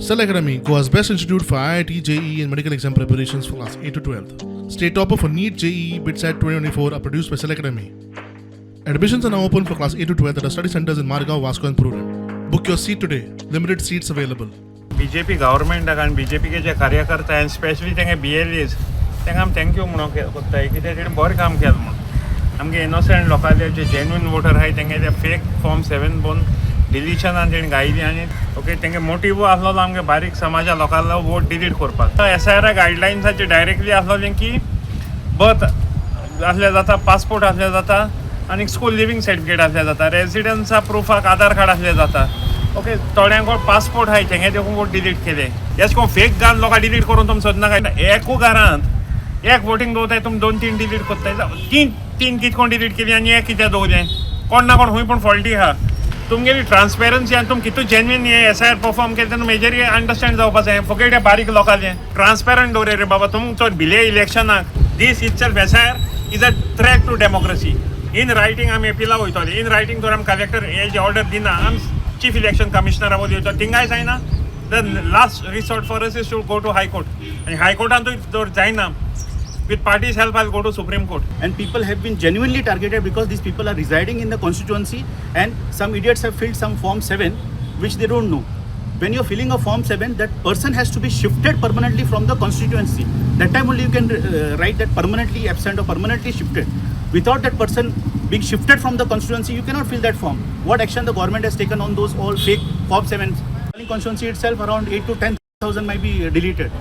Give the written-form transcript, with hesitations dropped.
Cell Academy, Goa's best institute for IIT, JEE, and medical exam preparations for class 8 to 12. State topper for NEET, JEE, BITSAT 2024 are produced by Cell Academy. Admissions are now open for class 8 to 12 at our study centers in Margao, Vasco, and Prudent. Book your seat today. Limited seats available. BJP गव्हर्मेंटाक आनी बीजेपीचे जे कार्यकर्ते आनी specially तेंगे बीएलएज तेंका आमी thank you म्हणूंक कोत्ताय कित्याक तेणी बरें काम केलें म्हणून आमगे इनोसंट लोकांले जे जेन्युइन वोटर आहाय तेंगे ते फेक फॉर्म 7 पळोवन डिलिशनान तेणी गायली आनी ओके तेंगे मोटिवू आसलेलो आमगे बारीक समाजा लोकांलो वोट डिलीट करपाक. एसआयआर गायडलायन्साचे डायरेक्टली आसलोलें की बर्थ आसल्यार जाता, पासपोर्ट आसल्यार जाता आनी स्कूल लिवींग सर्टिफिकेट आसल्यार जाता, रेजिडन्सा प्रुफाक आधार कार्ड आसल्यार जाता. ओके, थोड्यांक पासपोर्ट आहाय तेंगे देखून वोट डिलीट केले. एश कोन फेक घालून लोकां डिलीट करून तुमी सोदनाका. एकू घरांत एक वोटींग दवरताय, तुमी दोन तीन डिलीट करताय. तीन तीन कितें कोण डिलीट केली आनी एक कित्याक दवरलें? कोण ना कोण खूंय पूण फॉल्टी आहा. तुमगेली ट्रान्सपेरन्सी आनी तुमी कितू जेन्युइन हे एसआयआर परफॉर्म केलें तेन्ना मेजरी अंडरस्टँड जावपा जाय. फुगेट बारीक लोकांचें ट्रान्सपेरंट दवरे रे बाबा. तुमचो भिले इलेक्शनाक. This itself, SIR, is a threat to democracy. In writing आमी एपिला वयतले. इन रायटींग जर आमी कलेक्टर हे जे ऑर्डर दिना, आमी चीफ इलेक्शन कमिशनरा वयर वयतले. थिंगाय जायना, the last resort for us is to go to High Court. आनी हायकोर्टांतूय जर जायना, with party's help I go to Supreme Court. And people have been genuinely targeted because these people are residing in the constituency and some idiots have filled some form 7 which they don't know. When you're filling a form 7, that person has to be shifted permanently from the constituency. That time only you can write that permanently absent or permanently shifted. Without that person being shifted from the constituency, you cannot fill that form. What action the government has taken on those all fake form 7? Constituency itself, around 8 to 10,000 might be deleted.